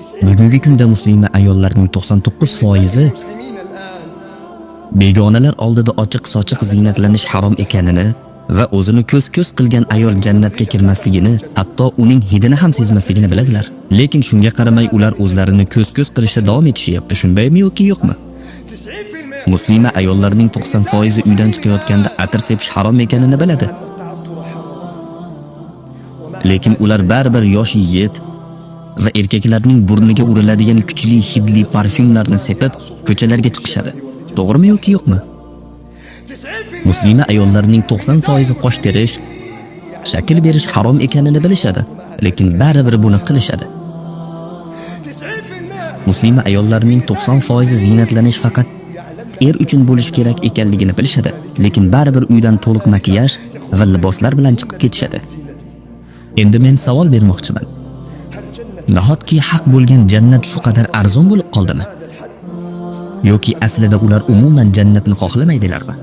Bugungi kunda muslima ayollarning 99% المسلمين الآن begonalar oldida ochiq-sochiq ziynatlanish harom ekanini va o'zini ko'z-ko'z qilgan ayol jannatga kirmasligini, hatto uning hidini ham sezmasligini biladilar. Lekin shunga qaramay ular o'zlarini ko'z-ko'z qilishda davom etishyapti. Shundaymi yoki yo'qmi? 90% Muslima ayollarning 90% uydan chiqayotganda atir sepish harom ekanini biladi. أن التعطر حرام. Lekin ular baribir yosh yigit va erkaklarning burniga uriladigan kuchli hidli parfyumlarni sepib ko'chalarga chiqishadi. To'g'rimi yoki yo'qmi? 90% Muslima ayollarning 90% qosh terish, shakl berish harom ekanini bilishadi, lekin baribir buni qilishadi. 90% Muslima ayollarning 90% ziynatlanish faqat er uchun bo'lishi kerak ekanligini bilishadi, lekin baribir uydan to'liq makiyaj va liboslar bilan chiqib ketishadi. Endi men savol bermoqchiman. Nahotki haq bo'lgan jannat shu qadar arzon bo'lib qoldimi? Yoki aslida ular umuman jannatni xohlamaydilarmi?